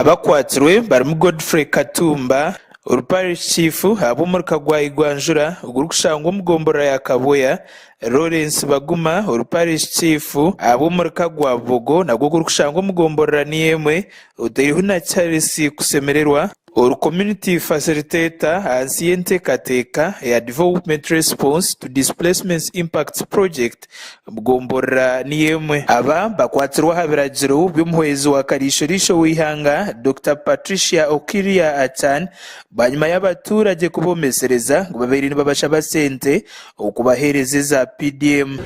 Abakwatsirwe barimu Godfrey Katumba, ori Parish Chief ahabw'omuruka gwa Igwanjura ogurikushangwa omu gomborora ya Kabwoya, Lawrence Baguma ori Parish Chief ahabw'omuruka gwa Bubogo nagwo ogurikushangwa omu gomborora niyo emwe, otaireho na Charles Kusemererwa ori Community Facilitator ahansi y'enteekateeka eya Development Response to Displacements Impacts Project omu gomborora niyo emwe. Aba bakwatsirwe aha biragiro by'omuhwezi wa Kariisho-riisho w'eihanga, Dokita Patricia Okiria Achan bwanyima y'abaturage kubomesereza ngu babaire nibabashaba sente okubaheereza eza PDM.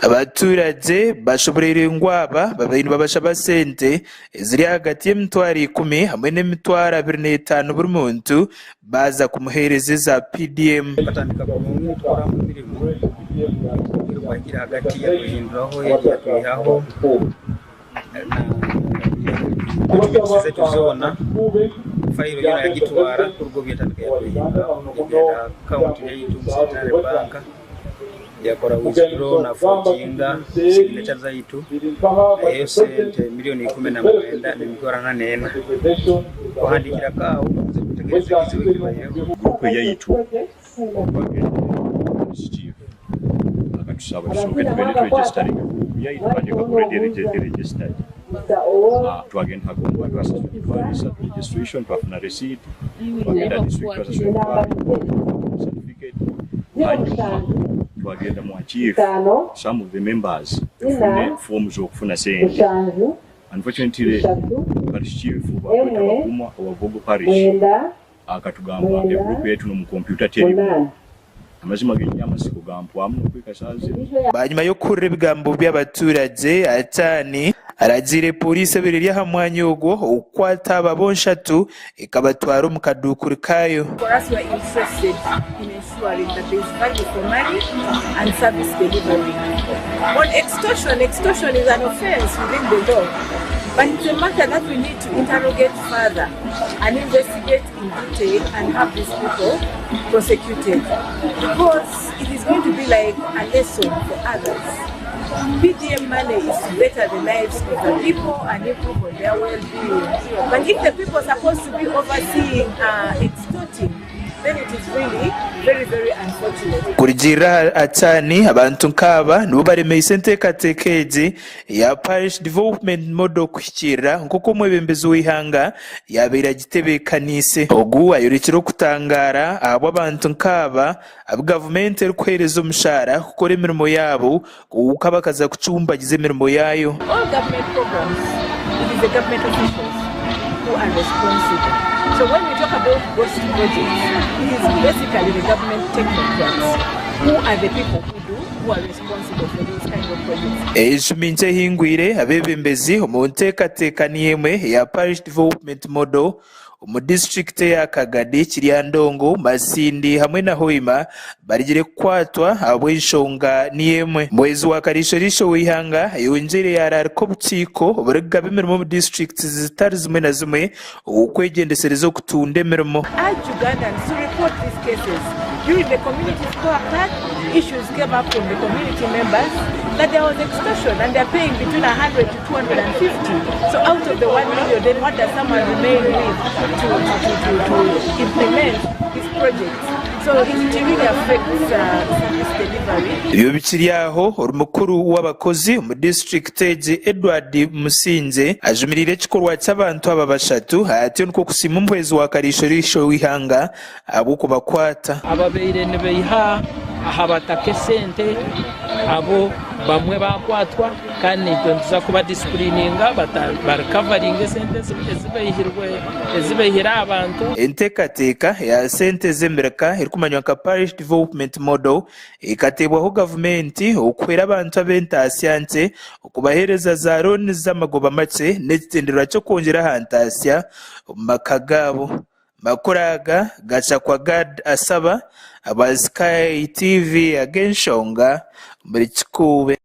Abaturage bashoboreire ngu aba babaire nibabashaba sente eziri ahagati y'emitwaro ikumi hamwe n'emitwaro 25 buri muntu baaza kumuheereza eza PDM. Bakatandika kutukoramu emirimo obwire bwahikire ahagati yatuhinduraho yatwihaho na documents zaitu zoona fayiro yoona yagitwara kuruga obu yatandika yatuhinduraho yagenda akawunti yaitu omu Centenary Bank yakora withdraw na forginga signature zaitu eyo sente milioni 19 n'emitwaro 44 kuhandikira kaawo kuza kutegereza ekizibu ekibaireho. Gurupu yaitu obu twagendire parish chief akatusaba tusooke tugende turegisitaringe gurupu yaitu kandi ekaba already eregistered. Twagenda aha gombolola twasasura emitwaro esatu registration twafuna receipt, twagenda district twasasura emitwaro ebiri twafuna certificate, hanyuma twagenda mwa chief some of the members tufune form z'okufuna sente. Unfortunately parish chief bakweta Baguma owa Vogo parish akatugamba egurupu yaitu n'omu kompyuta terimu. Amazima genyini amatsiko gampwamu n'okuhika shaaha zinu. Bwanyima y'okuhurira ebigambo by'abaturage, Atani aragiire pooriisi ebaire eri aha mwanya ogwo okukwata aba bonshatu ekabatwara omu kaduukuru kaayo. For us we are interested in ensuring that there is value for money and service delivery. On extortion, extortion is an offence within the law but it's a matter that we need to interrogate further and investigate in detail and have these people prosecuted because it is going to be like a lesson for others. PDM money is to better the lives of the people and improve on their well-being. But if the people are supposed to be overseeing uh, extorting, then it is really very, very unfortunate. Kurugiirira aha Atani, abantu nk'aba nibo baremeise enteekateeka egi eya Parish Development Model kuhikiirira nk'oku omwebembezi w'eihanga yaabaire agitebeekaniise. Ogu ayorekire okutangaara ahabw'abantu nk'aba abu gavumenti erikuheereza omushaara kukora emirimo yaabo kwonka bakaza kucumbagiza emirimo yaayo. All government programs, it is the government officials who are responsible. So when we talk about ghost projects, it is basically the government technocrats who are the people who do, who are responsible for those kind of projects. Enshumi nkye ehingwire, abeebembezi omu nteekateeka niyo emwe eya Parish Development Model omu disiturikiti eya Kagadi, Kiryandongo, Masindi hamwe na Hoima barigire kukwatwa ahabw'enshonga niyo emwe. Omuhwezi wa Kariisho-riisho w'eihanga ayongyeire yaaraarika obukiiko oburikugaba emirimo omu disiturikiti zitari zimwe na zimwe okwegyendesereza okutunda emirimo. Urge Ugandans to report these cases. During the community scorecard, issues came up from the community members that there was extortion and they're paying between 100 to 250. So out of the 1 million, then what does someone remain with to, to, to, to, to implement his project? So it, it really affects service delivery. Ebyo bikiri aho, ori mukuru w'abakozi omu disiturikiti egi Edward Musingye ajumiriire ekikorwa ky'abantu aba bashatu atyo nikwo kusiima omuhwezi wa kariisho-riisho w'eihanga ahabw'okubakwata. Ababaire nibaiha aha bataka esente abo bamwe baakwatwa kandi naitwe nituza kuba disipurininga barikavaringe esente ezi baihire aha bantu. Enteekateeka eya sente z'emirika erikumanywa nka Parish Development Model ekateebwaho gavumenti okuhwera abantu ab'entaasya nkye okubaheereza za looni z'amagoba makye n'ekigyendererwa ky'okwongyera aha ntaasya omu maka gaabo. Amakuru aga gacakwa Gad Asaba aba Sky TV ag'enshonga omuri Kikuube.